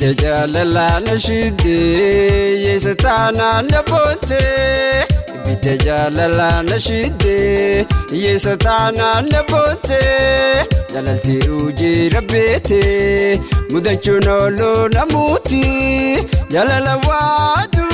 Ibidda jaalalaa na shiddee yeessa taanaan na boottee. Ibidda jaalalaa na shiddee yeessa taanaan na boottee. Jaalalti hojii rabbeetee mudachuun ooluu namuuti jaalala waaduu.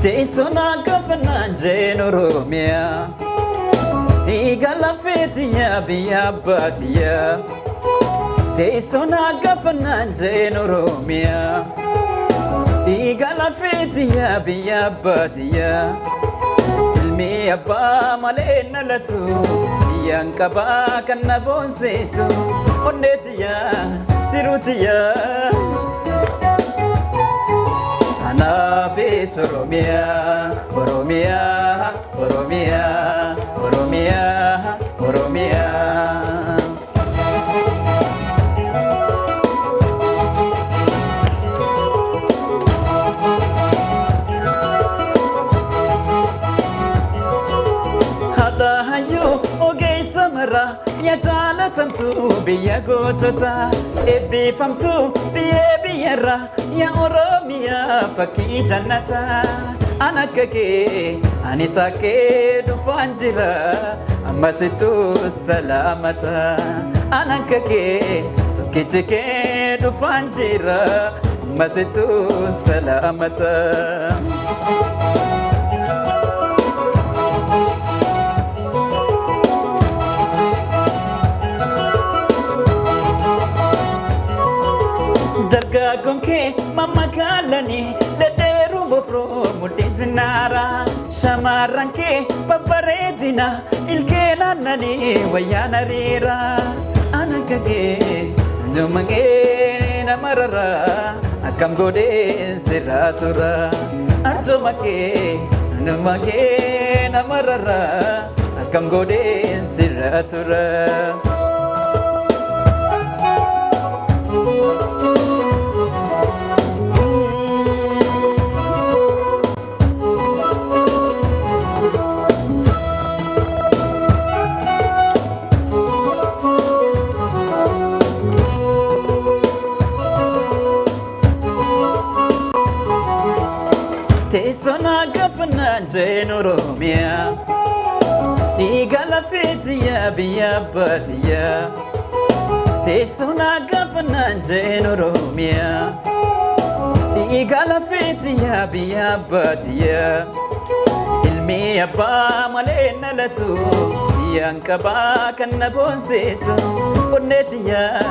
Teessoo gaafannaan jeen Oromiyaa. Dhiiga lafeetiyyaa biyya abbaatiyyaa. Teessoo gaafannaan jeen Oromiyaa. Dhiiga lafeetiyyaa biyya abbaatiyyaa. Ilmi abbaa malee nalatu. Biyyaan qabaa kan na boonseetu. Onneetiyyaa tiruutiyyaa. Anaafis Oromiyaa, Oromiyaa, Oromiyaa, Oromiyaa, Oromiyaa. Haadha ogeessa mara yaa jaalatamtu biyya gootota eebbifamtu biyya biyyarra yaa Oromiyaa fakkii jannata. An akka kee anis akkee dhufaan jira ammasittuu salaamata. An akka kee tokkichi kee dhufaan jira ammasittuu salaamata. Dargaggoon kee mammakaalanii dhedheeruu bofroo mudhiin sinnaara. Shamarran kee babbareedina ilkee naannanii wayyaan hariira. Ana kagee anjuma kee nama rara akkam godheen sirraa tura. Arjuma kee anjuma kee nama rara akkam godheen sirraa tura. Teessoo gaafannaan jeen Oromiyaa. Dhiiga lafeetiyyaa biyya abbaatiyyaa. Teessoo gaafannaan jeen Oromiyaa. Dhiiga lafeetiyyaa biyya abbaatiyyaa. Ilmi abbaa malee nalatu. Biyyaan qabaa kan na boonseetu. Onneetiyyaa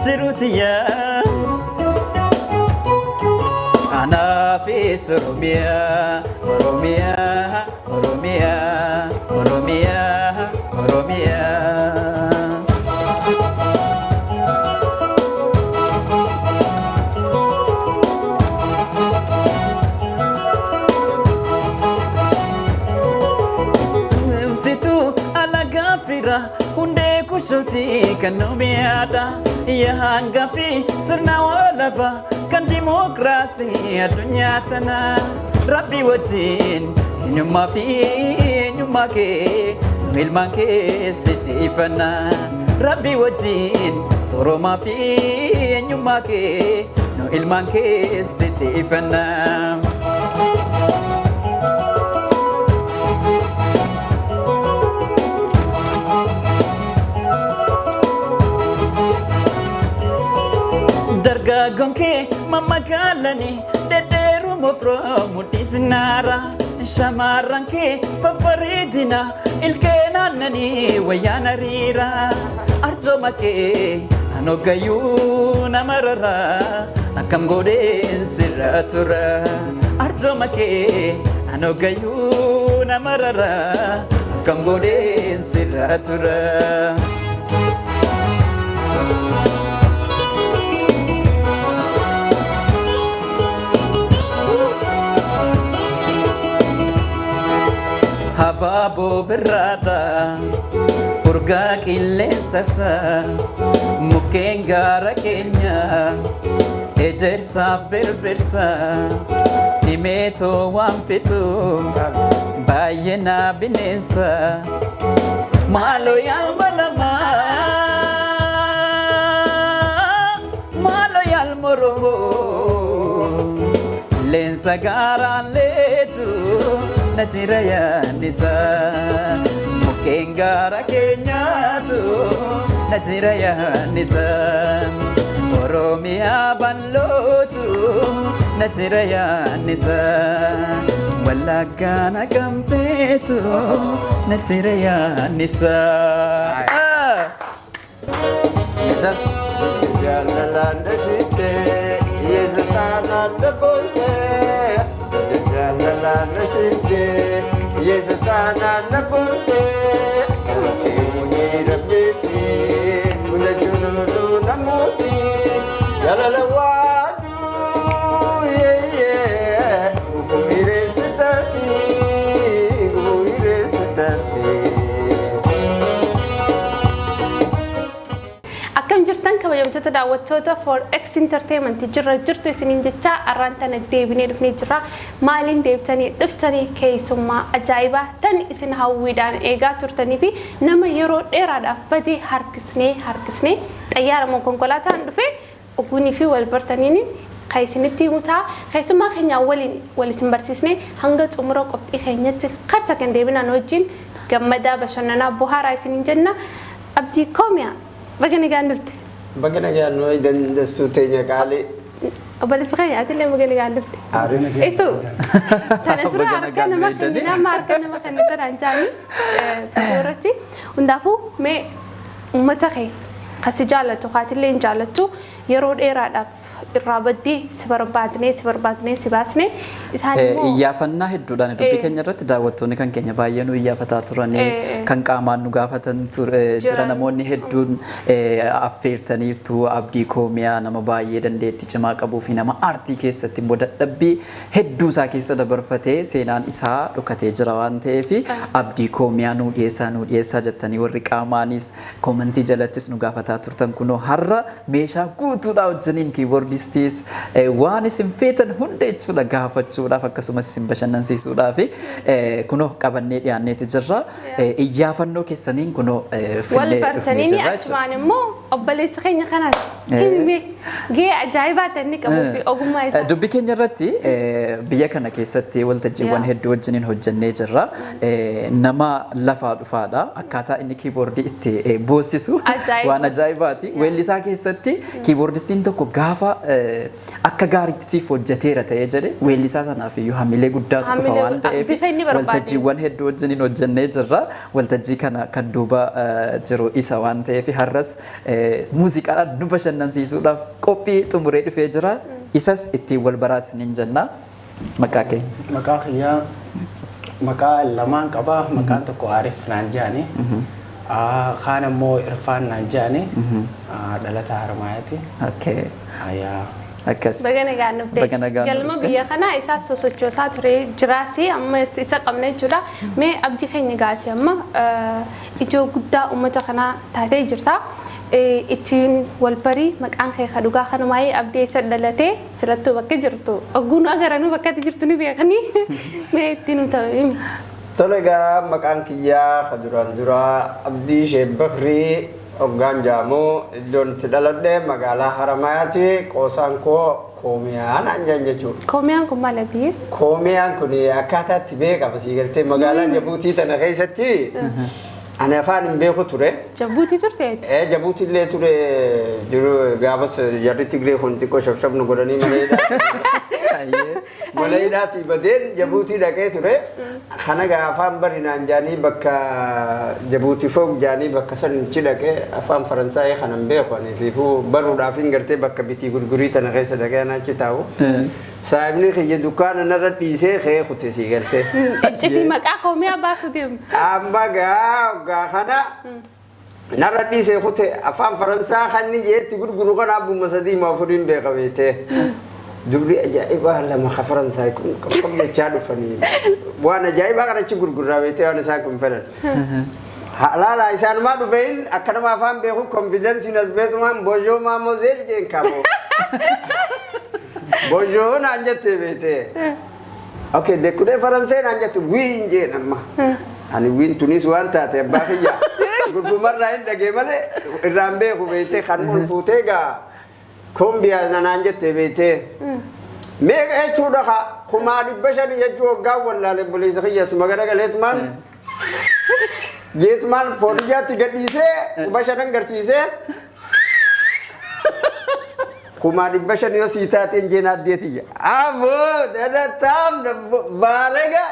jiruutiyyaa. Anaafis Oromiyaa, Oromiyaa, Oromiyaa, Oromiyaa, Oromiyaa. Ibsituu alagaa fira hundee kushuutii kan nu mi'aadha. Yaa hangafi sirna walaba kan dimookiraasii addunyaa tana. Rabbi wajjin eenyummaa fi eenyummaa kee nu ilmaan keessatti ifanna. Rabbi wajjin sooromaa fi eenyummaa kee nu ilmaan keessatti ifanna. Miidhagoon kee mammagaalanii dhedheeruu mofroo mudhiisinaara. Shamarran kee babbareedina ilkee naannanii wayyaan hariira. Arjooma kee anogayyuu nama rara akkam godheen sirra tura. Arjooma kee anogayyuu nama rara akkam godheen sirra tura. Habaaboo birraadha urgaa qilleensasa mukkeen gaara keenya ejersaaf birbirsa dhimeetoo waan fixu baay'ina bineensa maaloo yaalma lamaa maaloo yaalma Oromoo leensa gaaraan leetu na jira yaannisa mukkeen gaara keenyaatu na jira yaannisa Oromiyaa bal'ootu na jira yaannisa Wallaggaa naqamteetu na jira yaannisa. Jaalalaan dashitee yeessataan daboontee. Jaalalaan dashitee yeessataan daboontee. Gabatee munyee rabbeetii hunda junuuduu namooti. Jaalala waaduu yeeyee gumireessitaati gumireessitaati. Akkam jirtan kabajamtoota daawwattoota For X Entertainment? Jirra jirtu isiniin jecha. Arraan tana deebinee dhufnee jirra. Maaliin deebitanii dhuftanii? Keessummaa ajaa'ibaa tan isin hawwiidhaan eegaa turtanii fi nama yeroo dheeraadhaaf badee harkisnee harkisnee xayyaara moo konkolaataan dhufee oguunii fi wal bartaniin kan isinitti himu ta'a. Keessummaa keenya waliin wal isin barsiisnee hanga xumura qophii keenyatti karta kan deebinaan wajjin gammadaa, bashannanaa, bohaaraa isiniin jenna. Abdii Koomiyaa, baga nagaan dhufte. Baga nagaan nu dandestuu teenya qaalii. Obboleessa keenya, atillee baga nagaan dhufte. Aariif. Isu kana dura Baga harka nagaan nama nu eegdanii. kennina, amma harka nama kennitan jaani irratti hundaafuu mee uummata kee kasi jaallattu haatillee hin jaallattu, yeroo dheeraadhaaf irraa baddee si barbaadnee si barbaadnee si baasne, isaan immoo Iyyaafannaa hedduudhaan dubbii keenya irratti daawwattoonni kan keenya baay'ee nu iyyaafataa turanii, kan qaamaan nu gaafatan jira. Jiran. Namoonni hedduun affeertaniirtu. Abdii Koomiyaa nama baay'ee dandeettii cimaa qabuu fi nama aartii keessatti immoo dadhabbii hedduu isaa keessa dabarfatee seenaan isaa dhokatee jira waan ta'eef, Abdii Koomiyaa nuu dhiyeessaa, nuu dhiyeessaa jettanii warri qaamaanis koomentii jalattis nu gaafataa turtan, kunoo har'a meeshaa guutuudhaa wajjiniin kiiboordistiis waan isin feetan hunda jechuudha gaafachuudhaaf, akkasumas isin bashannansiisuudhaaf kunoo qabannee dhiyaanneeti jirra. Iyyaafannoo keessaniin kunoo wal finnee dhufnee bartaniini jirra jechuudha. Achumaan immoo obboleessa keenya kanaas himime gahee ajaa'ibaa ta'e inni qabuu fi ogummaa isaa. Dubbii keenya irratti biyya kana keessatti waltajjiiwwan hedduu wajjiniin hojjennee jirra. Nama lafaa dhufaadha. Akkaataa inni kiiboordii itti boossisu Ajaa'iba. waan ajaa'ibaati. Weellisaa keessatti kiiboordistiin tokko gaafa akka gaariitti siif hojjeteera ta'ee jedhe, weellisaa sanaaf iyyuu hamilee guddaatu dhufa Hamilee waan ta'eef bifa inni barbaade. Waltajjiiwwan hedduu wajjiniin hojjennee jirra. Waltajjii kana kan duuba jiru isa waan ta'eef, har'as muuziqaadhaan nu bashannansiisuudhaaf qophii xumuree dhufee jira. Isas ittiin wal baraasiniin jenna. Maqaa kee? Maqaa kiyyaa maqaa lamaan qaba. Maqaan tokko Arif naan jedhani. Kaan ammoo Irfaan naan jedhani. Dhalataa Harmaayaati. Okay. Ayaa. Akkas. Baga nagaan dhufte. Baga nagaan Galma dhufte. biyya kanaa isaa sosochoosaa ture jiraasi, amma isa qabna jechuudha. Mee abdii keenya gaati amma ijoo guddaa uummata kanaa taatee jirta. Ittiin wal barii, maqaan kee ka dhugaa kanumaayee, abdii eessa dhalatee, silattuu bakka jirtu ogguun agaranuu bakka ati jirtu ni beekanii, mee ittiin nu ta'u himi. Tole egaa, maqaan kiyyaa ka duraan duraa Abdii Sheek Bakrii hoggaan jaamu, iddoon itti dhaladhe magaalaa Haramayaati. Qoosaan koo Koomiyaa naan jedhan jechuudha. Koomiyaan kun maal, abdii? Koomiyaan kun akkaataa itti beekama, sii galtee, magaalaa Jabuutii tana keessatti Ani afaan hin beeku ture. Jabuutii turte? Jabuuti illee ture jiru gaafas jarri Tigree kun xiqqoo shabshab nu godhanii malee. Mana hidhaatii badeen Jabuutii dhaqee ture. Kana gaa afaan barinaan jaanii bakka Jabuutii foog jaanii bakka sanichi dhaqee afaan Faransaayii kanan beeku ani fiifuu baruudhaaf hin gartee bakka bitii gurgurii tana keessa dhaqee anaachi taa'u. Saayibni kiyya dukkaana narra dhiisee kee kute sii galtee. Iccitii maqaa koomiyaa baasuu deemu. Amma gaa kana narra dhiisee kute afaan Faransaa kan inni jeetti gurguru kana abbuma sadii moo afuriin beeka beektee. Dubri ajaa'ibaa lama ka Faransaay kun qaqqab jechaa dhufanii waan ajaa'ibaa kana achi gurgurraa beektee waan isaan kun fedhan. Laala isaanumaa dhufeen akka nama afaan beeku konfidensiin as beetumaan bonjour mademoiselle jeen kamoo. Bonjour naan jette beektee. Okay, dekkudee Faransee naan jette wiin jeen amma. Ani wiin tunis waan taate abbaa kiyya. Gurgumarraa hin dhagee malee irraan beeku beektee kan ol fuutee gaa koombiyaa naan jette beektee. Meeqa jechuudha ka 500,000 jechuu waggaa wallaale buliisa kiyya suma garagaleetumaan jeetumaan fooliyyaatti gadhiisee 5,000 garsiisee 500,000 yoo sii taateen jeen addeetiyya. Aboo dadataam baalaga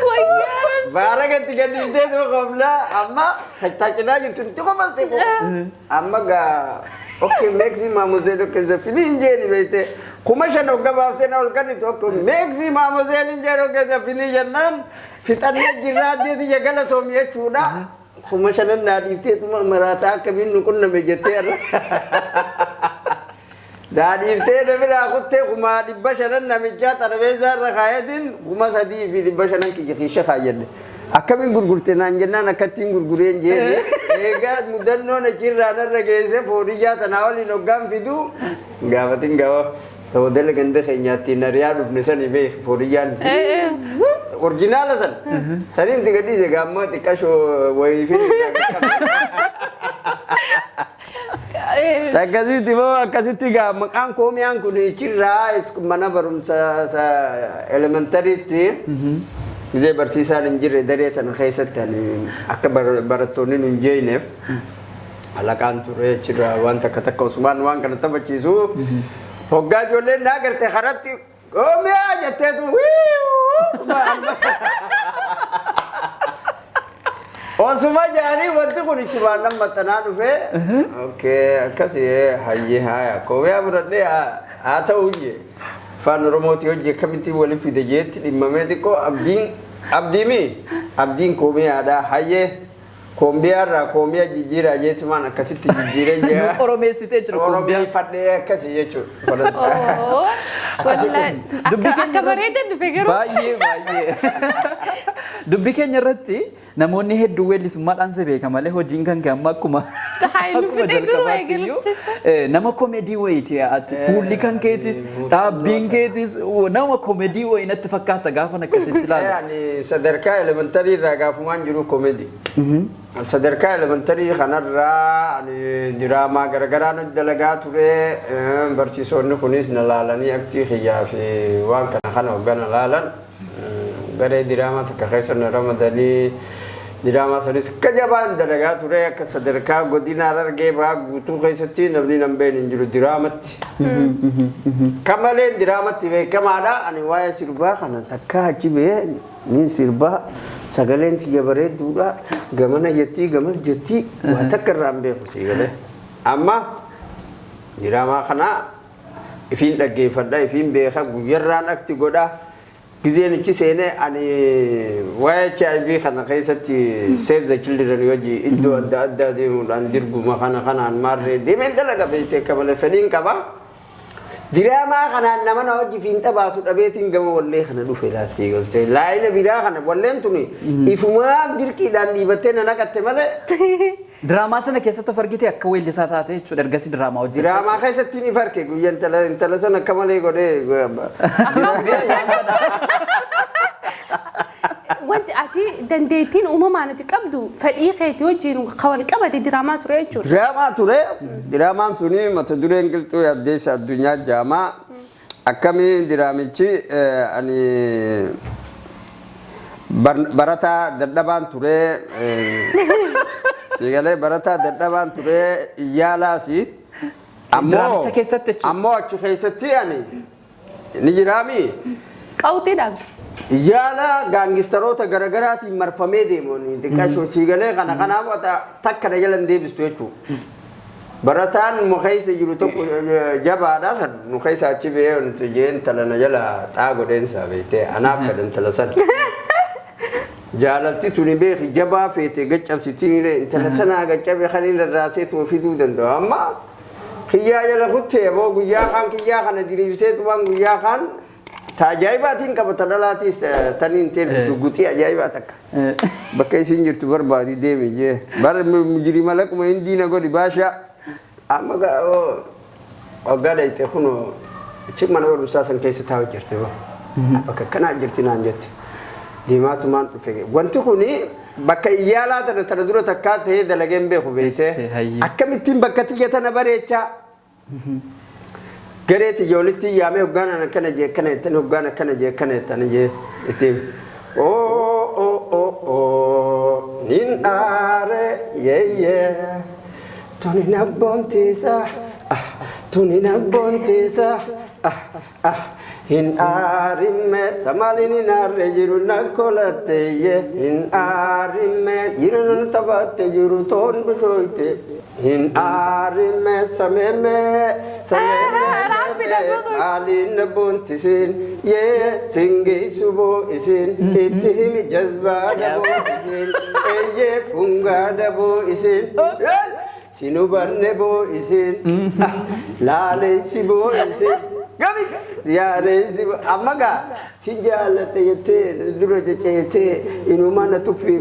Wayyaa. baalaga itti gadhiistee tuma qoblaa amma tachaachinaa jirtu itti qofalte amma gaa okay merci mademoiselle okay zafini hin jeeni beekte 5,000 hogga baaftee na ol kannitu okay merci mademoiselle hin jeen okay zafini jennaan fixannee jirraa addeetiyya galatoomi jechuudha. 5,000 naa dhiiftee tuma maraataa akkamiin nu qunname jettee irra. Daadhiiftee na kuttee 500,000 namichaa xarabeessaa irra kaayatiin 3,500 kiyya keessa kaayyadde. Akkamiin gurgurte naan jennaan akkattiin gurgureen jeene. Egaa mudannoon achirraa narra geesse fooliyyaa tanaa waliin hoggaan fidu gaafatin gaafa tawadala ganda keenyaatti nariyaa dhufne sani beek fooliyyaan. Orjinaala san. Saniin itti gadhiise gaamma xiqqashoo wayii fi. Akkasitti moo akkasitti gaa maqaan koomiyaan kun ichirraa mana barumsa elementariitti gisee barsiisaan hin jirre daree tana keessatti ani akka barattoonni nu hin jeeyneef alaqaan ture achirraa waan takka takka Usmaan waan kana taphachiisu hoggaa ijoolleen naa garte karatti koomiyaa jetteetu Osuma jaanii wanti kun ichumaan nan maxxanaa dhufee okay akkasii hayyee haaya koomiyaa fudhadhee haa ta'u jee afaan Oromooti hojii akkamitti waliif fide jeetti dhimmamee xiqqoo abdiin abdiimi abdiin koomiyaadha hayyee koombiyaarraa koomiyaa jijjiiraa jeetumaan akkasitti jijjiiree jira. Nuuf oromeessitee jiru koombiyaa. Oromeeffadhee akkasii jechuudha. Oo. Wallahi. Dubbii keenya Akka bareedan dhufe garuu. Baay'ee baay'ee. Dubbii keenya irratti namoonni hedduu weellisummaadhaan si beeka malee hojiin kan kee amma akkuma Hayi nu akkuma fide garuu jalqabaatti iyyuu eegalchisa. nama komedii wayiiti ati fuulli kan keetis dhaabbiin keetis nama komedii wayii natti fakkaata gaafan akkasitti ilaalu. Ani sadarkaa elementarii irraa gaafumaan jiru komedii. Sadarkaa elementarii kanarraa ani diraamaa garagaraa dalagaa ture barsiisonni kunis na laalanii aktii kiyyaa fi waan kana kana hoggaa na laalan garee diraamaa takka keessa na ramadanii diraamaa sanis akka jabaan dalagaa ture akka sadarkaa godina Harargee bahaa guutuu keessatti namni nan beekne hin jiru diraamatti. Kamaleen diraamatti beekamaadha. Ani waa'ee sirbaa kana takka achi ba'ee niin sirbaa sagaleen tiyya bareedduudha. Gamana jettii gamas jettii waa takka irraa hin beeku sii galee. Amma diraamaa kana ifiin dhaggeeffadha ifiin beeka guyyarraan akti godha. Gizeen ichi seenee ani waa'ee HIV kana keessatti Save the Children wajji iddoo adda addaa deemuudhaan dirbuma kana kanaan maarree deemeen dalaga beektee akka malee fedhiin qaba. Diraamaa kanaan nama na hojii fiinxa baasu dhabeetiin gama wallee kana dhufe laalsii galtee. Laayina biraa kana walleen tuni ifumaaf dirqiidhaan dhiibattee na naqatte malee Diraamaa sana keessatti of argite akka weellisaa taate jechuudha ergasii diraamaa hojjette. Diraamaa keessatti ni farke guyyaa intala intala sana akka malee godhee. Wanti ati dandeettiin uumamaan ati qabdu fedhii keetii wajjin kan wal qabate diraamaa ture jechuudha. Diraamaa ture. Diraamaan suni mata dureen qilxuu addeessa addunyaa jaamaa. Akkamii diraamichi ani Barataa dadhabaan ture, siigalee barataa dadhabaan ture yaalaasi. Ammoo Diraamicha keessatti jechuudha. Ammoo achi keessatti ani ni jiraami. Qawxii dhaabde. Yaala gaangistaroota garagaraatiin marfamee deemu xiqqaashoo siigalee kana kanaaf takka na jalan deebistu jechuudha. Barataan nu keessa jiru tokko jabaadha san nu keessa achi ba'ee wanti jeen tala na jala xaa godheensa beektee anaaf fedhan tala san. Jaalalti tuni beeki jabaa feete gaccabsitii miire intala tanaa gaccabe kan inni rarraasee tuma fiduu danda'u amma kiyyaa jala kuttee boo guyyaa kaan kiyyaa kana diriirsee tumaan guyyaa kaan ta ajaa'ibaatiin qaba ta dhalaatiis taniin teelbisu guxii ajaa'ibaa takka. Bakka isin jirtu barbaadi deemi jee bara mujrima laquma hin diina godhi baashaa amma waggaa dhayxe kun achi mana barumsaa san keessa taa'u jirti boo bakka akkanaa jirti naan jette deemaatumaan dhufe wanti kuni bakka iyyaalaa tana tana dura takkaa ta'ee dalageen beeku beeyte Esse, hayyee. Akkamittiin bakka tiyya tana bareechaa garee tiyya walitti yaamee hoggaan akkana jee akkana jettan hoggaan akkana jee akkana jettan jee ittiin oo oo oo oo nin aare yeeyye tuni nabboontiisa ah tuni nabboontiisa ah ah hin aarimme samaaliin hin aarre jiru na kolatteeyye hin aarimme jiru na taphatte jiru toon bishooyte hin aarimme sameemme Rabbi sameemme na maaliin na boontisiin yee singeessu boo isin itti himi jazbaa daboo isin eeyyee fungaa daboo isin sin hubanne boo isin laaleessi boo isin gami yaareessi boo amma gaa si jaaladha jettee dura jecceetee inumaa na tuffi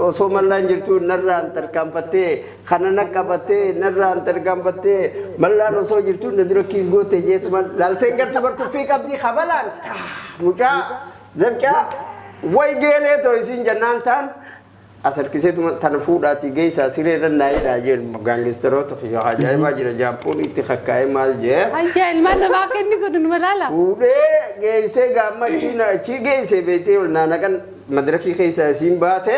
osoo mallaan jirtu narraan tarkaanfattee kana na qabattee narraan tarkaanfattee mallaan osoo jirtu na dura kiis goote jeetuma laalteen gartu bartuffii qabdii kabalaan mucaa zabcaa way geelee too isin jennaan taan as harkiseetuma tana fuudhaatii geessaa siree dandaa'eedha jeen gaangistaroota kiyya ajaa'ibaa jira jaappoon itti kakkaa'ee maal jee Hayyaa ilmaan namaa akka inni godhu numa laala. Fuudhee geessee gaamma achii geessee beektee ol naannaqan madarakii keessaa isiin baate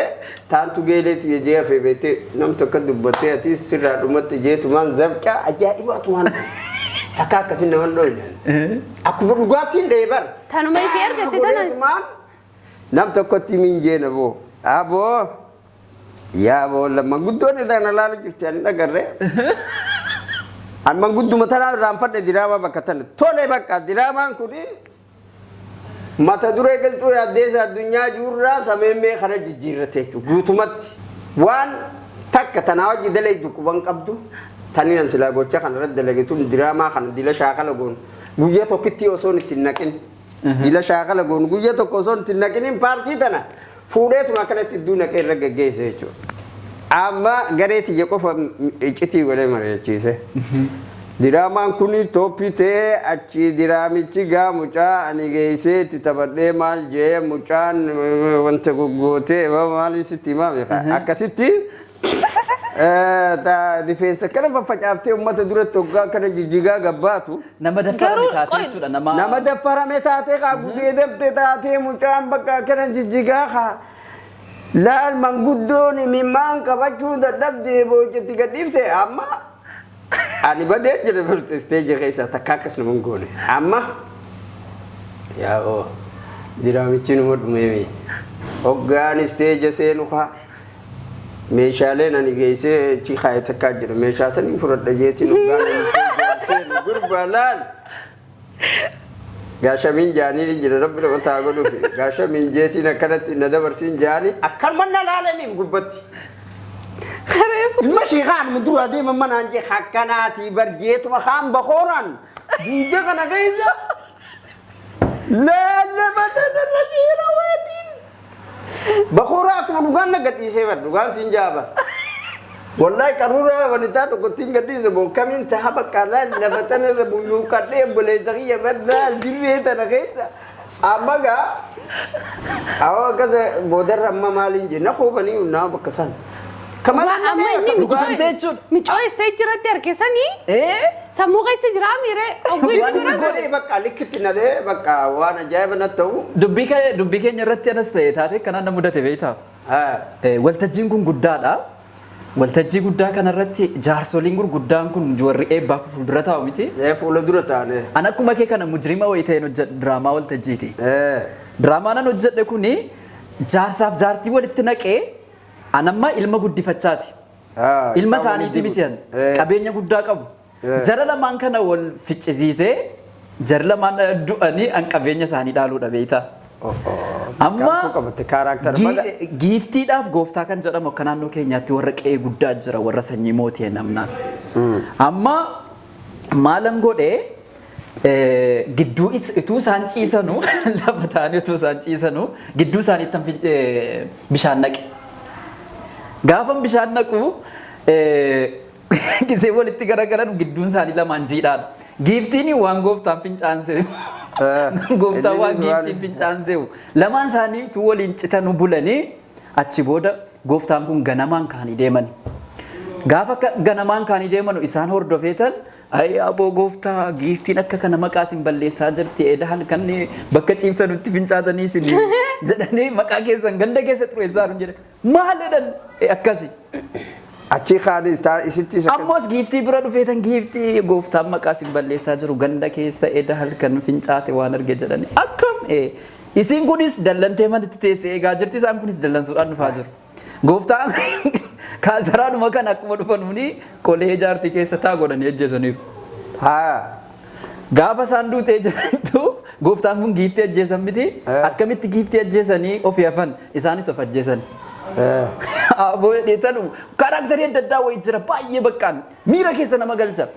taantu geeleetti jee hafee beektee nam tokko dubbattee ati sirraa dhumatti jeetumaan zabcaa ajaa'ibaatumaan takka akkasiin naman dhoyne. Akkuma dhugaattiin dheebar. Tanuma ifii argatte tana. Godheetumaan nam tokkotti miin jeena boo. Aboo yaa boo lamma guddoon irraa na laalu jirti ani dhagarree. Ani mangudduma tanaa irraanfadhe diraamaa bakka tana. Tole bakka diraamaan kuni mata duree galtuu yaaddeessa addunyaa juurraa sameemmee kana jijjiirrate jechuudha. Guutumatti waan takka tanaa wajji dalaydu quban qabdu taniin an silaa gocha kana irratti dalagetuun diraamaa kana dila shaakala goonu guyya tokkitti osoo itti hin naqin. Dila shaakala goonu guyya tokko osoo itti hin naqiniin paartii tana fuudheetuma akkanatti idduu naqee irra gaggeesse jechuudha. Amma garee tiyya qofa iccitii godhee mari'achiise. Diraamaan kun tooppii ta'ee achi diraamichi gaa mucaa ani geessee itti taphadhee maal jee mucaan wanta goggootee maal sitti himaa akkasitti rifeensa kana faffacaaftee uummata duratti hoggaa kana jijjigaa gabbaatu. Nama daffarame Garuu taatee qoy- jechuudha. Nama Nama daffarame taatee kaa gudeedamte taatee mucaan bakka akkana jijjigaa kaa laal manguddoon imimmaan qabachuu dadhabdee boojetti gadhiifte amma ani badee jira isteeji keessa takka akkas nama hin goone amma yaa oo diraamichi numa dhumeemi hoggaan isteeja seenu kaa meeshaaleen ani geessee achi kaa'e takkaa jira meeshaa sanii fudhadha jeetiin hoggaan ani isteeja seenu gurbaa laal Gaashamiin jaanii ni jira rabbi nama taa godhuufi gaashamiin jeetiin akkanatti na dabarsiin jaanii akkanuma na laalaniif gubbatti. Ilma sheekaan mu dura deema manaan jee akkanaatii barjeetuma kaan bakooraan duuda kana keessa laalabata narra jira waatiin. Bakooraa akkuma dhugaan na gadhiisee bar dhugaan siin jaabar. Wallahi qaruura wanitaa tokkottiin gadhiise bokkamiin taha bakka laallafatan irra buyyuuqadhee obboleessa kiyya baddaa dirree tana keessa. Amma gaa awwa akkasa boodarra amma maaliin jee na koobanii naa bakka san. Akka malee Amma nadhee inni Rukutamtee jechuudha. Micoo stage irratti harkisanii sammuu keessa jiraa miiree ogguu Waan inni inni bira godhee bakka likkitti nadhee bakka waan ajaa'iba natti ta'u. Dubbii keenya irratti anas taatee kanaan na mudate beektaa? Waltajjiin kun guddaadha. Waltajjii guddaa kanarratti jaarsoliin gurguddaan kun warri eebbaa fuuldura taa'u miti. Fuula dura taane. An akkuma kee kana mujrima wayii ta'een hojjedha diraamaa waltajjiiti. Diraamaan an hojjedhe kuni jaarsaaf jaartii walitti naqee an amma ilma guddifachaati. Ilma isaaniiti miti an qabeenya guddaa qabu. Jara lamaan kana wal ficcisiisee jara lamaan du'anii an qabeenya isaanii dhaaluudha beektaa. Amma Qabatte character bada. Giiftiidhaaf gooftaa kan jedhamu akka naannoo keenyaatti warra qe'ee guddaa jira, warra sanyii mootii namnaan. Amma maalan godhee, gidduu utuu isaan ciisanu, lama ta'anii utuu isaan ciisanu, gidduu isaaniitti bishaan naqe. Gaafan bishaan naqu, gisee walitti garagalan gidduun isaanii lamaan jiidhaadha. Giiftiin waan gooftaan fincaanseeru. Gooftaan waan giiftiin fincaanseeru. Lamaan isaanii utuu waliin citanu bulanii achi booda gooftaan kun ganamaan kaanii deeman. Gaafa ganamaan kaanii deemanu isaan hordofeetan, "Ayi aboo gooftaa, giiftiin akka kana maqaa isin balleessaa jirti, eda halkan bakka ciibsanutti fincaatanii isin jedhanii maqaa keessan ganda keessa xureessaa jiru," jedhe. "Maal?" jedhan. Akkasi. Achi kaanis isitti isa. Ammas giiftii bira dhufeetan, "Giiftii, gooftaan maqaa isin balleessaa jiru ganda keessa, eda halkan fincaate waan arge," jedhani. "Akkam?" Isiin kunis dallantee manatti teessee eegaa jirti, isaan kunis dallansuudhaan dhufaa jiru. Gooftaan kaasaraadhuma kan akkuma dhufanuuni qolee jaartii keessa taa godhanii ajjeesaniiru. Gaafa isaan duutee jirtu gooftaan kun giiftii ajjeesan miti, akkamitti giiftii ajjeesanii ofii hafan, isaanis of ajjeesan. Aboo dheetan character adda addaa wayii jira, baay'ee baqqaan miira keessa nama galcha.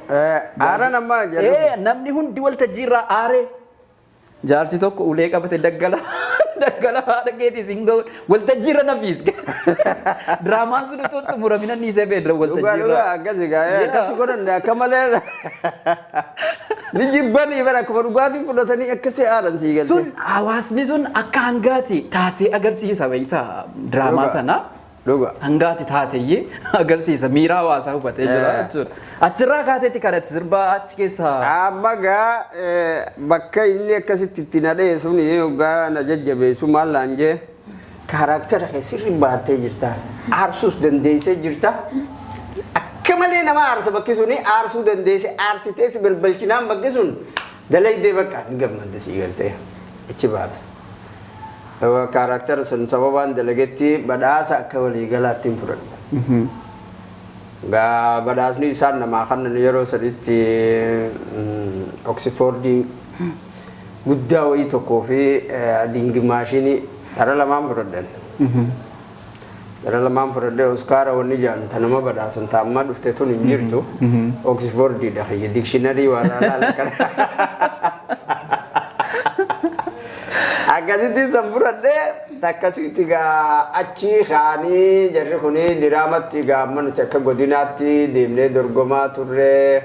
Aara nama jedhu. Namni hundi waltajjii irraa aaree jaarsi tokko ulee qabate daggala daggala haadha keetii siin ga'u waltajjii irra nafiis. Diraamaan sun utuu xumuramina niisee beedra Dhugaa waltajjii dhugaa irraa. Akkasi gaa akkasi godhan akka malee ni jibbanii bara akkuma dhugaatiin fudhatanii akkasii aaran sii galte. Sun hawaasni sun akka hangaati taatee agarsiisa beektaa diraamaa sana. Hangaati taateyyee agarsiisa, miira hawaasaa hubatee jira jechuudha. Achirraa kaateetti kanatti sirbaa achi keessaa. Amma gaa bakka inni akkasitti itti nadhee sun hoggaa na jajjabeessu maal naan jee, "Character kee sirri baattee jirta, aarsuus dandeessee jirta, akka malee nama aarsa bakki suni, aarsuu dandeesse, aarsitee si balbalchinaan bakki sun dalaydee bakka ni gammadde sii galtee achi baata." Character san sababaan dalagetti badhaasa akka waliigalaatti hin fudhadhu. Gaa badhaasni isaan namaa kannan yeroo saditti Oxfordii guddaa wayii tokkoo fi adding machine tara lamaan fudhadhan. Tara lamaan fudhadhee Oskaara wanni jedhan ta nama badhaasan ta ammaa dhufte tun hin jirtu. Oxfordiidha kiyya, dictionary waa laalaan kana. Akkasitti san fudhadhee akkasitti gaa achi kaanii jarri kuni diraamatti gaa amma nuti akka godinaatti deemnee dorgomaa turre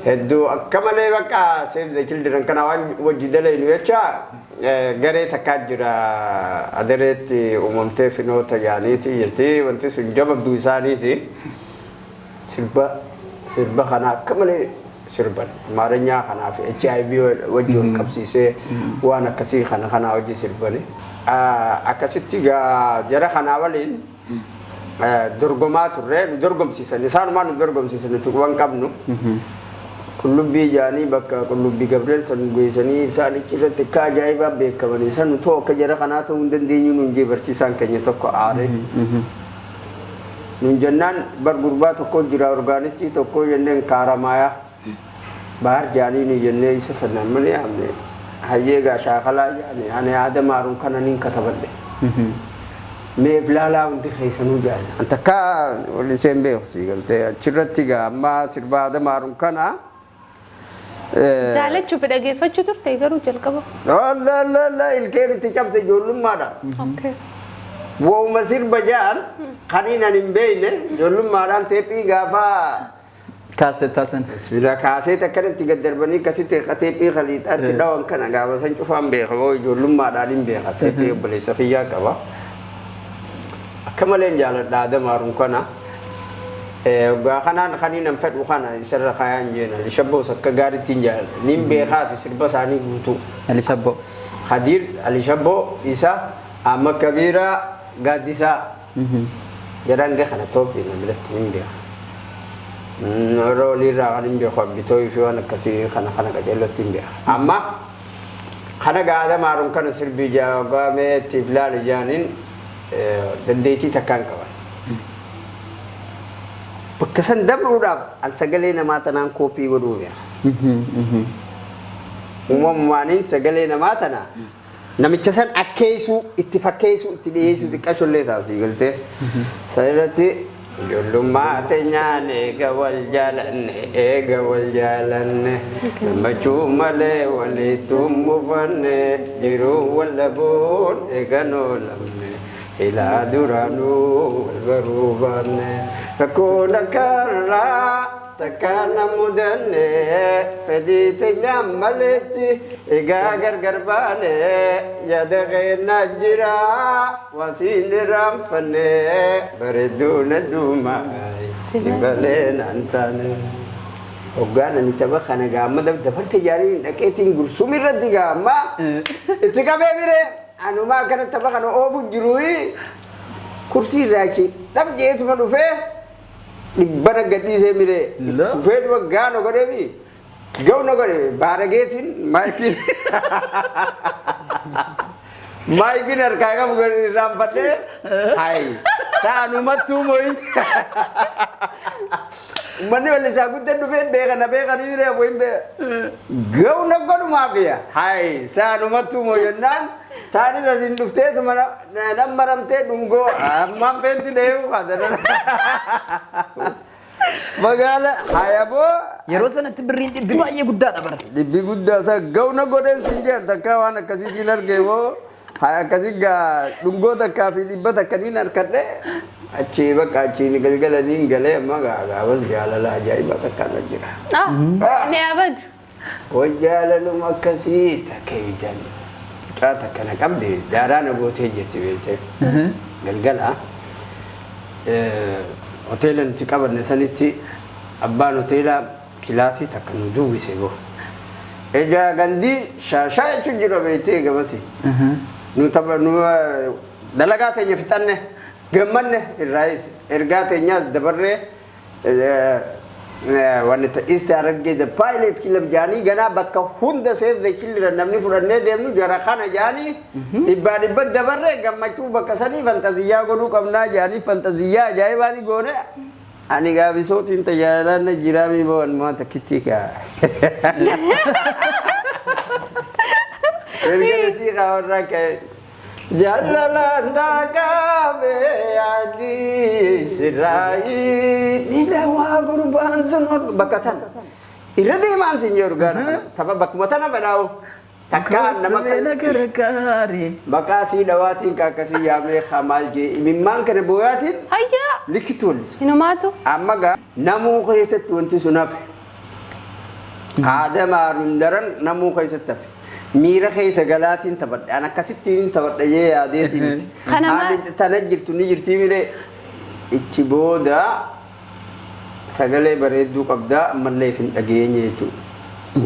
hedduu akka malee bakka Save the Children kana waan wajji dalaynu jecha garee takkaa jira, adareetti uumamtee finoota yaaniiti jirti, wanti sun jababduu isaaniiti, sirba sirba kana akka malee sirban Amaarinyaa kanaa fi HIV wajji wal qabsiisee waan akkasii kana kanaa wajji sirbani. Akkasitti gaa jara kanaa waliin dorgomaa turre, nu dorgomsiisan, isaanumaa nu dorgomsiisan, nuti quban qabnu. Qullubbii jaanii bakka Qullubbii Gabriel san nu geessanii isaan irratti akka ajaa'ibaa beekamanii san nu ta'u akka jara kanaa ta'uu hin dandeenyu nuun jee barsiisaan keenya tokko aaree. Nun jennaan bar gurbaa tokko jira, organist tokko jenneen, kaaramaayaa bahar jaanii nu jennee isa sanaan malee yaamne, hayyee gaa shaakalaa jaanii ani yaada maaruun kana nin katabadhe. Meef laalaa hundi keessanuu jaanne. An takka wal isheen beeku sii galtee achirratti gaa amma sirba aada maaruun kana. Jaalachuu fi dhageeffachuu turte garuu jalqaba. La la la, ilkeen itti cabse ijoollummaadha. Wooma sirba jaan kaniin ani hin beekne ijoollummaadhaan teephii gaafa Kaasettaa sana. Bismillah, kaaseet akkanatti gad darbanii akkasitti teephii khaliixaatti dhawan kana gaafa san cufaan beeka, hoo ijoollummaadhaan hin beeka, teephii obboleessa kiyyaa qaba. Akka malee jaaladha aada maaruun kana. Waggaa kanaan kaniin an fedhu kana isarra kaayaan jeen Alishabboos akka gaariitti hin jaalladha. Nin beekaasi sirba isaanii guutuu. Alishabboo. Khadiir Alishabboo isa Ahmad Kabiiraa Gaaddisaa jedhan kana toophi na biratti hin beeka. Warra waliirraa kan hin beeku abbitoo fi waan akkasii kana kana qaceellotti hin beeka. Amma kana gaada maaruun kana sirbii jaagaamee ittiif laali jaaniin dandeettii takkaan qaban. Bakka san dabruudhaaf an sagalee namaa tanaan kooppii godhuu beeka. Uumamumaaniin sagalee namaa tana namicha san akkeessuu itti fakkeessuu itti dhiyeessuu xiqqashollee taasisuu galtee. San irratti ijoollummaa teenyaan eega wal jaalanne eega wal jaalanne gammachuu malee walittuu mufanne jiruu wal dhabuun eega noolamne silaa duraanuu wal baruu baanne rakkoon akkarraa takka na mudanne fedhii teenyaan maletti egaa gargar baane yaada keenya jira wasiin irraanfanne bareedduu na duuma si malee naan taane. Hoggaan ani tapha kana gaamma dabarte jaarii dhaqeetiin gursum irratti gaamma itti qabee biree anumaa akkana tapha kana oofu jiruyi kursii irraa achi dhab jeetuma dhufee dhibbana gadhiisee miree dhufeetuma gaano godheefi ga'u godhe baarageetiin maayikiin maayikiin harkaa qabu godhe irraanfadhee hayi saanumattuu mo'i Uummanni wallisaa guddaa dhufee beekana beekanii biree wayin beeka. Ga'u na godhumaaf yaa hayi saanumattuu moo jennaan taanis asiin dhufteetuma nan maramtee dhungoo ammaan feenti deemu kaadana. Magaala hayaboo. Yeroo sanatti birriin dhibbi baay'ee guddaadha bara. Dhibbi guddaa isaa ga'u na godheen sin jeen takka waan akkasiitiin argee moo haa akkasii gaa dhungoo takkaa fi dhibba takka niin harkadhe achi bakka achiin galgala niin galee amma gaa gaafas jaalala ajaa'ibaa takkaan na jira. Ah, ni abadu. Way jaalaluma akkasii takka ibiddaan mucaa takka na qabde daaraa na gootee jirti beektee. Galgala hoteela nuti qabanne sanitti abbaan hoteelaa kilaasii takka nu duwwise boo. Egaa gandii shaashaa jechuun jira beektee gamasi. Nu tapha nu dalagaa teenya fixanne gammanne irraayis ergaa teenyaas dabarree wanni East Harargee the pilot club jaanii ganaa bakka hunda Save the Children namni fudhannee deemnu jara kana jaanii dhibbaa dhibba dabarree gammachuu bakka sanii fantaziyyaa godhuu qabnaa jaanii fantaziyyaa ajaa'ibaa ni goone. Ani gaafisootiin tajaajilaan na jiraa mi bo'an maa takkitti kaa. Erga nasii warraa ka'e. Jaalalaan daaqabe yaadii sirraayii ni dawaa gurbaan sun bakka tana. Irra deemaan sin jedhu gaana tapha bakkuma tana fedhaa'u. Takka nama gargaare. maqaa sii dhawaatiin ka akkasii yaamee maal jee imimmaan kana booyaatiin Hayyaa. likkitti wallisa. Hinumaatu. Amma gaa namuu keessatti wanti sun hafe. Haadha maaruun daran namuu keessatti hafe. Miira keessa galaatiin taphadhe. An akkasittiin taphadhe jee yaadeetiin miti. Kana Haadha tana jirtu ni jirtii miree. Ichi booda sagalee bareedduu qabdaa ammallee if hin dhageenye jechuudha.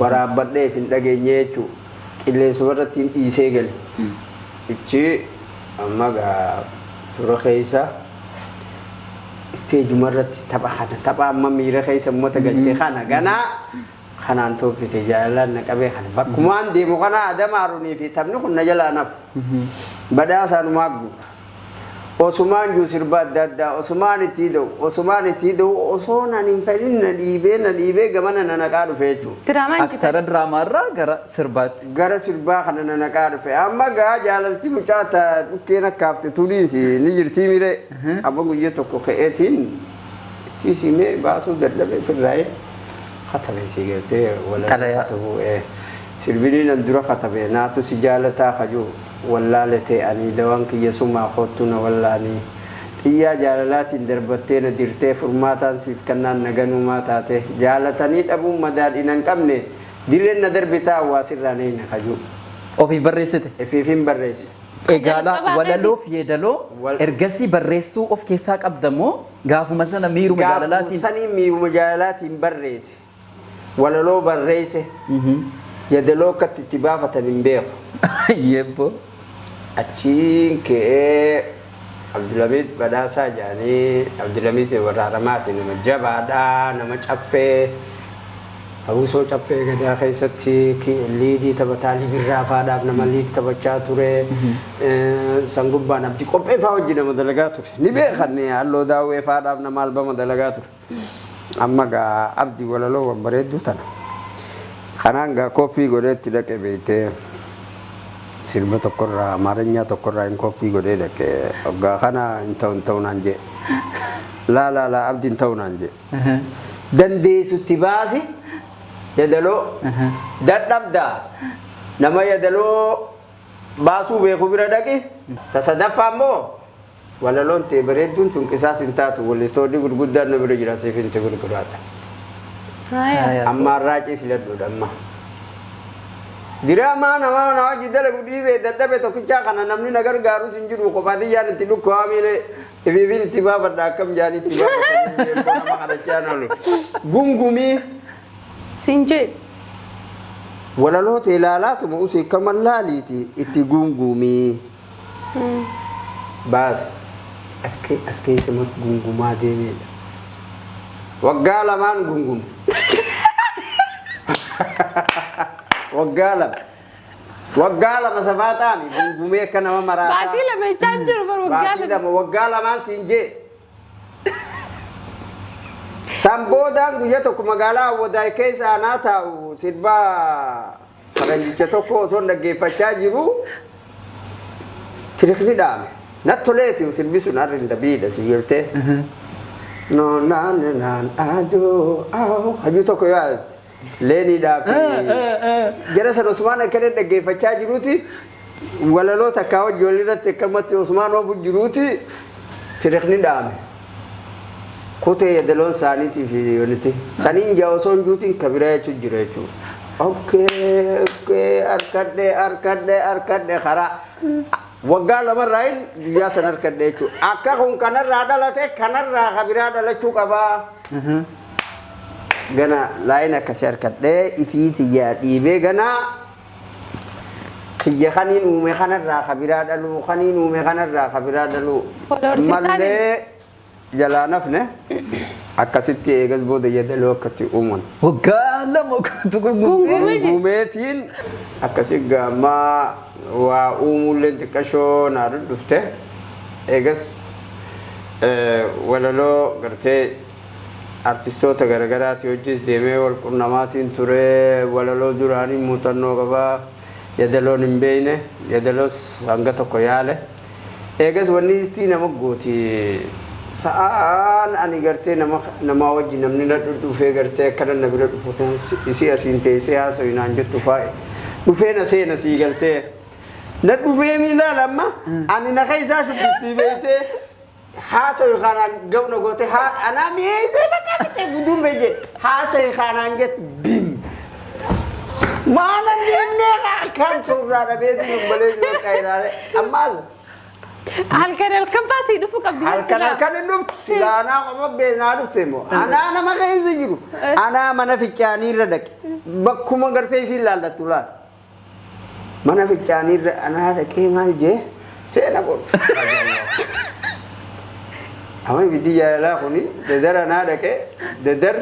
Waraabbadhee if hin dhageenye jechuudha. Qilleensuma irratti hin dhiisee gale. Ichi amma gaa tura keessa isteejuma irratti tapha kana tapha amma miira keessa uummata galchee kana ganaa kanaan toofite jaalalaan na qabee kana bakkumaan deemu kana Adama Haruunii fi taphni kun na jalaa nafu. Badhaasaanumaa guuta. Osumaan jiru sirba adda addaa osumaan itti hidhuu osumaan itti hidhuu osoo nan hin fedhin na dhiibee na dhiibee gamana na naqaa dhufe jechuudha. Diraamaa injifate. Aktara diraamaarraa gara sirbaatti. Gara sirbaa kana na naqaa dhufe amma gaa jaalalti mucaa ta dhukkeen akkaafte tuniis ni jirtii miree amma guyyaa tokko ka'eetiin itti simee baasuu dadhabee firraa'ee katabe si galtee walaloo Xalayaa. katabuu sirbinii nan dura katabe naatu si jaalataa kajuu wallaalatee ani dawaan kiyya sumaa kootu na wallaanii xiyyaa jaalalaatiin darbattee na dirtee furmaataan siif kannaan na ganuumaa taate jaalatanii dhabuun madaadhina hin qabne dirreen na darbitaa hawaasirraa na hin kajuu. Ofiif barreessite. Ifiifin barreesse. Egaa Jalqabaa walaloof yeedaloo ergasii barreessuu of keessaa qabda moo gaafuma sana miiruma jaalalaatiin? Sanii miiruma jaalalaatiin barreesse. Walaloo barreesse. Yeedaloo akkatti itti baafatan hin beeku. Yebboo. Achiin ka'ee Abdulhamid Badhaasaa jedhanii, Abdulhamid warra Haramaati, nama jabaadhaa, nama caffee Hawwisoo Caffee Gadaa keessatti liidii taphataa Libirraa faadhaaf nama liid taphachaa ture. San gubbaan Abdii Qophee faa wajjin nama dalagaa ture. Ni beekan Halloo Daawwee faadhaaf nama albama dalagaa ture. Amma gaa Abdii walaloo babbareedduu tana. Kanaan gaa kooppii godhee itti dhaqe beektee, sirba tokkorraa, Amaarinyaa tokkorraa hin kooppii godhee dhaqe. Waggaa kana hin ta'u, hin ta'u naan jee. Laa laa laa, Abdii, hin ta'u naan jee. Dandeessutti baasi yadaloo, dadhabdaa nama yadaloo baasuu beeku bira dhaqi. Ta sadaffaa immoo walaloon ta'e bareedduun tun qisaas hin taatu, wallistoonni gurguddaan na bira jira, siif hin gurguraadha. Amma arraacii filadhuudha amma. Diraamaa nama na hojii dalagu dhiibee dadhabe tokkichaa kana, namni na gargaarus hin jiru, kophaa xiyyaan itti dhukkaamiire ifiifin itti baafadha, akkam jaanii itti baafatanii nama kadhachaa oolu. Gungumii. Siin jee. Walaloota ilaalaatuma usii kama laaliiti itti gungumii. Baas akka as keessa gungumaa deemedha. Waggaa lamaan gungume. Waggaa 2. Waggaa 2 safaa taami gungumee akka nama maraataa. Baatii 2 jechaan jiru bar, waggaa Baatii 2. 2, waggaa lamaan siin jee. San boodaan guyya tokko magaalaa Awwadaay keessa anaa taa'u, sirbaa faranjicha tokko osoo dhaggeeffachaa jiru tirikni dhaame. Natti toleeti, sirbi sun arri hin dabiidha si galtee. No naan naan aduu aw hajuu tokko yaadatte. Leeniidhaa fi jara sana Usmaan akkana dhaggeeffachaa jiruuti, walaloo takkaa wajji walirratti akkamatti Usmaan oofu jiruuti tirikni dhaame. Kutee yadaloon isaaniitii fi yooniti. Saniin jaa osoo hin juutiin kabiraa jechuun jira jechuudha. Okay, harkadhe, harkadhe, harkadhe, karaa. Waggaa lamarraa hin guyyaa san harkadhe jechuudha. Akka kun kanarraa dhalate, kanarraa kabiraa dhalachuu qabaa. Gana laayin akkasii harkadhee ifii tiyyaa dhiibee, gana kiyya kaniin uume kanarraa kabiraa dhaluu, kaniin uume kanarraa kabiraa dhaluu. Wal horsiisaa. Mallee jalaa nafne, akkasitti eegas booda yadaloo akkatti uuman. Waggaa 2 guutuu gungumtee. Gungumee jee. Gumeetiin akkasi gaammaa waa uumuullee xiqqashoo naa dhufte. Eegas walaloo gartee artistoota garagaraati hojis deemee wal qunnamaatiin ture, walaloo duraanii muuxannoo qabaa, yadaloon hin beeyne, yadaloos hanga tokko yaale. Eegas wanni istii nama gooti, sa'aan ani gartee nama namaa wajji namni na dhufee gartee akkana na bira dhufu kun isii asiin teessee haasawi naan jettu faa'e dhufee na seena sii galtee na dhufee miilaal amma ani na keessaa shubbistii beeytee haasawi kanaan gabna goote haa anaa mi'eessee bakka fixee guduun beeyte haasawi kanaan jettu bim maana deemnee kan turraa dhabee jiru malee jiru bakka ilaale ammaas. Halkan halkan baasii dhufuu qabdi. Halkan halkan hin dhuftu, silaa anaa qofa beenaa dhufte immoo anaa nama keessa jiru, anaa mana fincaanii irra dhaqe, bakkuma gartee isiin laallattu laal mana fincaanii irra anaa dhaqee maal jee seena godhu. Amma ibiddi jaalalaa kuni dadar anaa dhaqe, dadar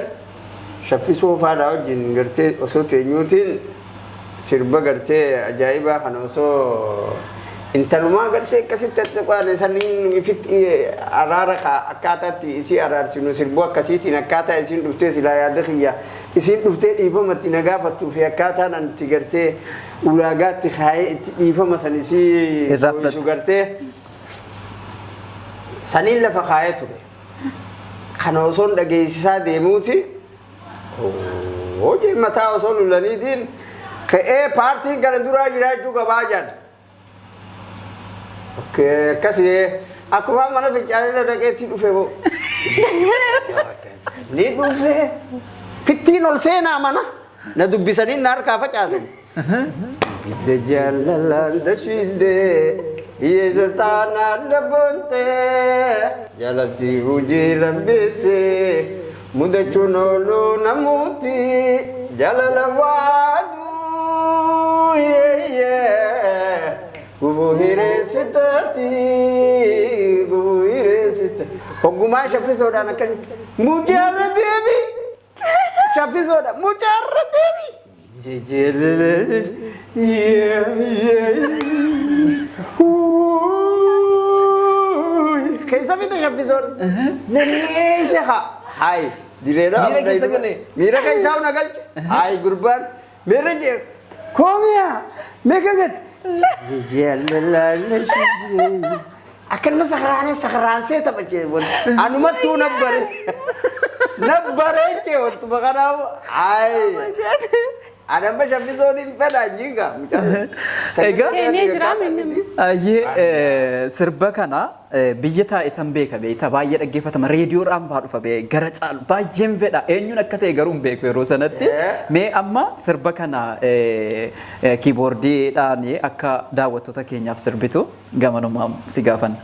shaffisoo faadhaa wajjin gartee osoo teenyuutiin sirba gartee ajaa'ibaa kana osoo intalumaa gartee akkasitti attuqaane saniin ifitti araara akkaataatti isii araarsinu sirbuu akkasiitiin akkaataa isiin dhuftee silaa yaada kiyya isiin dhuftee dhiifamatti na gaafattuu fi akkaataan ani itti gartee ulaagaatti kaayee itti dhiifama san isii Irraa dho'isu fudhattu. Gartee saniin lafa kaayee ture. Kana osoon dhageessisaa deemuuti hojii mataa osoo lulaniitiin ka'ee paartiin kana duraa jiraachuu qabaa jedhan. Akkasii akkuma mana fincaanii dhaqeetti dhufe hoo. Ni dhufe fittiin ol seenaa mana na dubbisanii na harkaa facaasan. Ibidda jaalalaan dashidee Hiyyeessa taanaan dabboonte jalatti hojii rabbiitti mudachuun oolu namuuti jalala waaduu yeeyye gufuu hireessitaati gufuu hireessita. Hoggumaa shaffisoodhaan akkasi mucaarra deebi shaffisoodha mucaarra deebi. Keessa fite shaffisoon. Namni eessa haa? Hayi direera. Miira keessa galee? Miira keessaa una galche. Hayi gurbaan miira jee koomiyaa meeqa gati? Akkanuma sakraanee sakraansee taphachee anumattuu nabbare. Nabbaree jee wantuma kanaaf hayi. Anamma shaffisoon hin fedha jinga. Egaa? Keenyee jira inni. Ayyee sirba kana biyya taa'etan beeka beekta baay'ee dhaggeeffatama reediyoodhaan fa'aa dhufa bee gara caalu baay'een fedha eenyuun akka ta'e garuu hin beeku yeroo sanatti mee amma sirba kana kiiboordiidhaan akka daawwattoota keenyaaf sirbitu gamanumaan si gaafanna.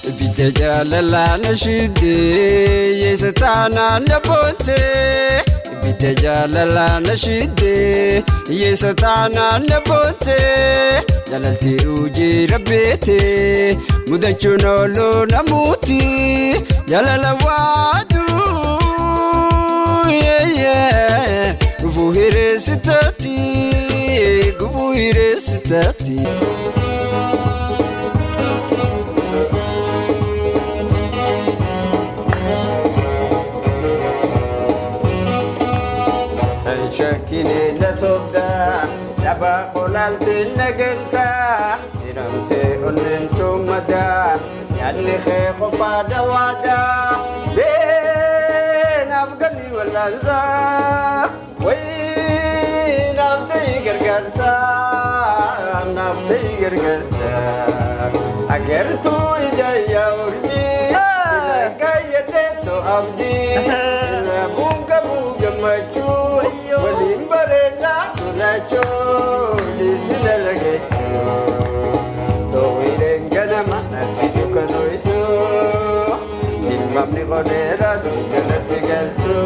Ibidda jaalalaan ashiidee yeessa taanaan daboontee. Ibidda jaalalaan ashiidee yeessa taanaan daboontee. Jaalalti hojii rabbeetee mudachuun oolu namuuti jaalala waaduu yeeyye gufuu hireessitaati gufuu hireessitaati. Shakkine na sobda dhaba qolaalte nagalta jedhamte onneen tummada yaadni kee qofaa dawaadha beenaaf galii wallaansa wayii naaf ta'ii gargaarsa naaf ta'ii gargaarsa agartuu ija yaa urjii kayyadheettu abdii bunga gammachuu waliin bareedaa tolachuu dhiisina lagachuu doowileen ganama natti dukkanoytu ilmaamni qoneera dukkanatti galtu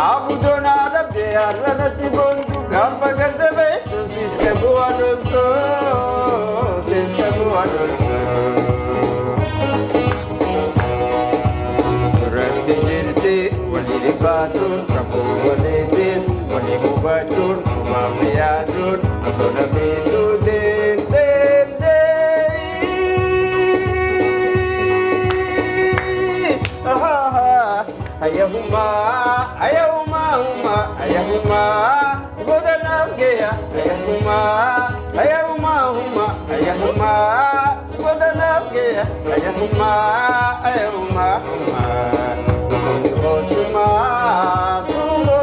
abudoon haadhabdee har'a natti boontu gaafa gadda beektu siiska bu'aa dhooftu siiska bu'aa dhooftu. Duratti jirti walii dhibaatuun rakkoo waliitis walii hubachuun hubaaf yaaduun osoo namiituu deemtee. Ayyahumaa ayyahumaa humaa ayyahumaa goda naaf geeya ayyahumaa ayyahumaa humaa ayyahumaa goda naaf geeya ayyahumaa ayyahumaa humaa. Osuma sumo.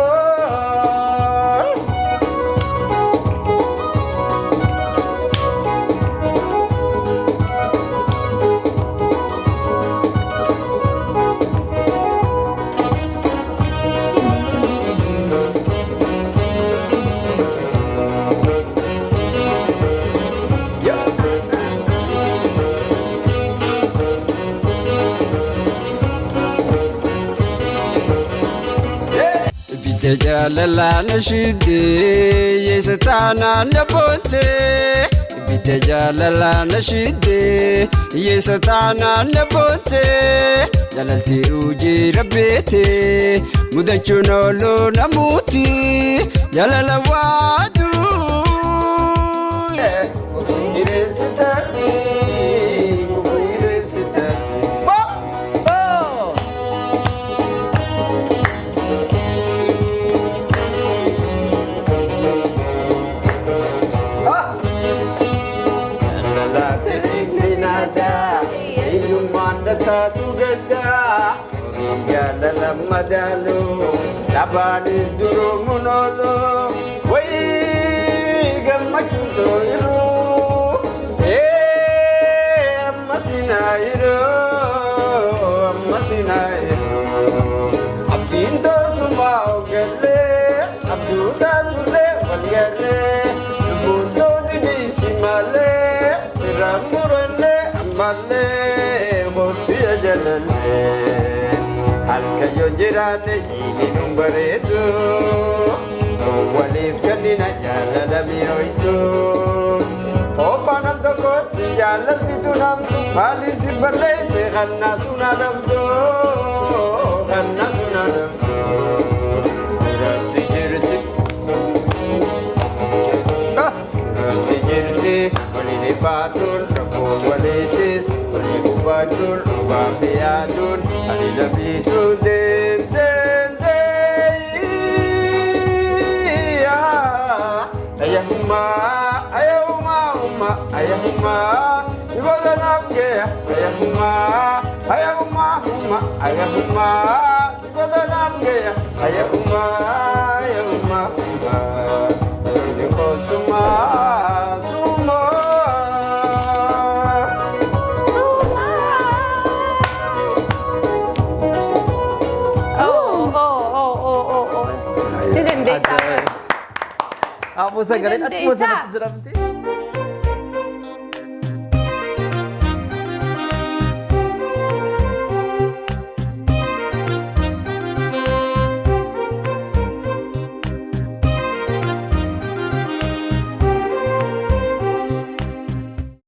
Ibidda jaalalaan ashiidee yeessa taanaan daboontee. Ibidda jaalalaan ashiidee yeessa taanaan daboontee. Jaalalti hojii rabbeetee mudachuun oolu namuuti jaalala waaduu. Hireessitaati hireessitaati. Jaalala dhabaanis duroomuun oolu wayii gammachuun tooyiru Abdiin toosumaa ogallee abduu taatullee walgarree lubbuun tooti dhiisi malee sirraan murannee ammallee mootii ajalallee. Halkan yoo jiraanne jiini nun bareedu waliif kennina jaalala mi'ooytu. Obbaan al tokkotti jaalalli tunamtu maaliin si balleesse kannaa sun adamtu kannaa sun adamtu. Duratti jirti. Duratti jirti waliin baatuun rakkoo waliitis walii gubaachuun dhugaa fi yaaduun ani lafiituu deem deem deem. Ayahuma ayahuma uma ayahuma ibola namgeya ayahuma ayahuma uma ayahuma ibola namgeya ayahuma ayahuma uma suma suma. Oh, oh, oh, oh, oh, oh. Ni dandeessaa. Abboo sagaleen akkuma sanatti jira miti.